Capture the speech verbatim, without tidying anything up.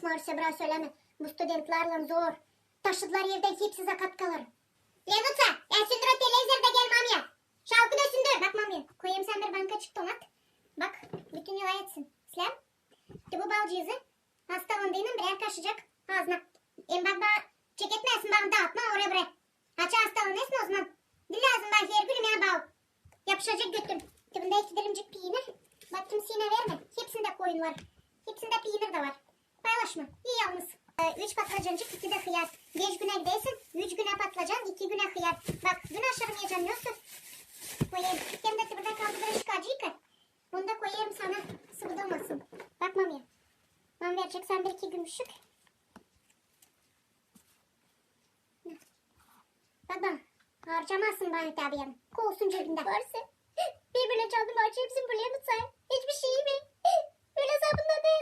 Marsya, biraz söleme. Bu studentlärlän zor. Taşıdılar evdän, hepsi zakat kalır. Lenuça, ya sündür o televizorda, gel mamaya. Şavkı da sündür. Bak mamaya, koyêrım sän bir bankaçık tomat. Bak, bütün yılay etsin. Slem. Te bu balcıızı astalandıynın birär kaşıcık aazına. Em bak, bana çeketmesin, bana daatma oraya buraya. Açan astalanêrsın ozaman. Diil lääzım bana hergün imää bal. Yapışacek götüm. Te bunda iki dilimcik piinir. Bak, kimseyä vermä. Hepsindä koyun var. Hepsindä piinir dä var. Paylaşma. İi yalnız. E, üç patlacancık, iki dä hıyar. Beş günä gidärsän, üç günä patlacan, iki günä hıyar. Bak, gün aşırmayacam, yoksa koyêrım. Hem dä te burada kaldı bir şık acıyka. Onu da koyêrım sana, sıvıdılmasın. Bak mamaya. Bana verecek sän bir iki gümüşük. Bak bana, harcamasın bana tabii. Kolsun cebindä. Varsa, bän bölä canım acıyêr, bizim bu Lenuça. Hiçbir şey mi? Ölä zabında da